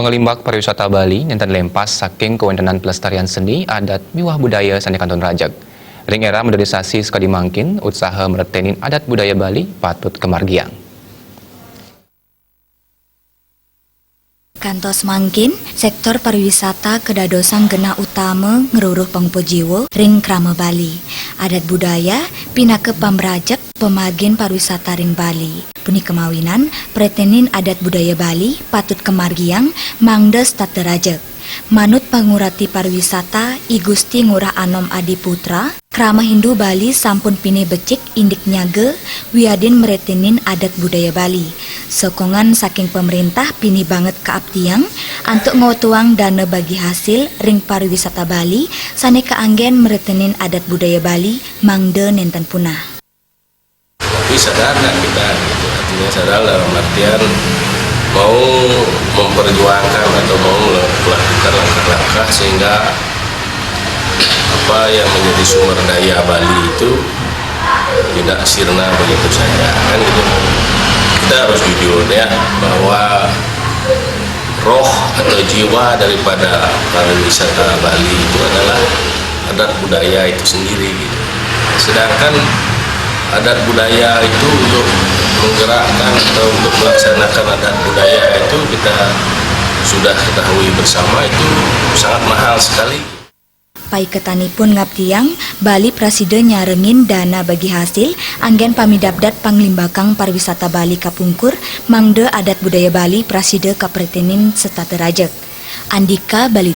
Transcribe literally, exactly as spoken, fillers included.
Pangelimbak pariwisata Bali nénten lempas saking kawéntenan pelestarian seni, adat, miwah budaya sané kantun rajeg. Ring éra modernisasi sakadi mangkin, utsaha mreténin adat budaya Bali patut kamargiang. Kantos mangkin, séktor pariwisata kadadosang genah utama ngruruh pangupa jiwa ring krama Bali. Adat budaya pinaka pamrajeg pamargin pariwisata ring Bali. Punika mawinan, mreténin adat budaya Bali patut kamargiang mangda setata rajeg. Manut pangurati pariwisata I Gusti Ngurah Anom Adi Putra, Krama Hindu Bali sampun pinih becik indik nyaga wiadin mreténin adat budaya Bali. Sokongan saking pamréntah pinih banget kaaptiang antuk ngwetuang dana bagi hasil ring pariwisata Bali sané kaanggén mreténin adat budaya Bali mangda nénten punah. Tapi sadar nggak kita gitu? Artinya sadar dalam artian mau memperjuangkan atau mau melakukan langkah-langkah sehingga apa yang menjadi sumber daya Bali itu tidak sirna begitu saja, kan gitu. Kita harus jujur ya, bahwa roh atau jiwa daripada pariwisata Bali itu adalah adat budaya itu sendiri gitu. Sedangkan adat budaya itu untuk menggerakkan atau untuk melaksanakan adat budaya itu kita sudah ketahui bersama itu sangat mahal sekali. Paiketanipun ngaptiang, Bali prasida nyarengin dana bagi hasil anggén pamidabdat panglimbakang pariwisata Bali kapungkur, mangda adat budaya Bali prasida kapreténin setata rajeg. Andika Bali.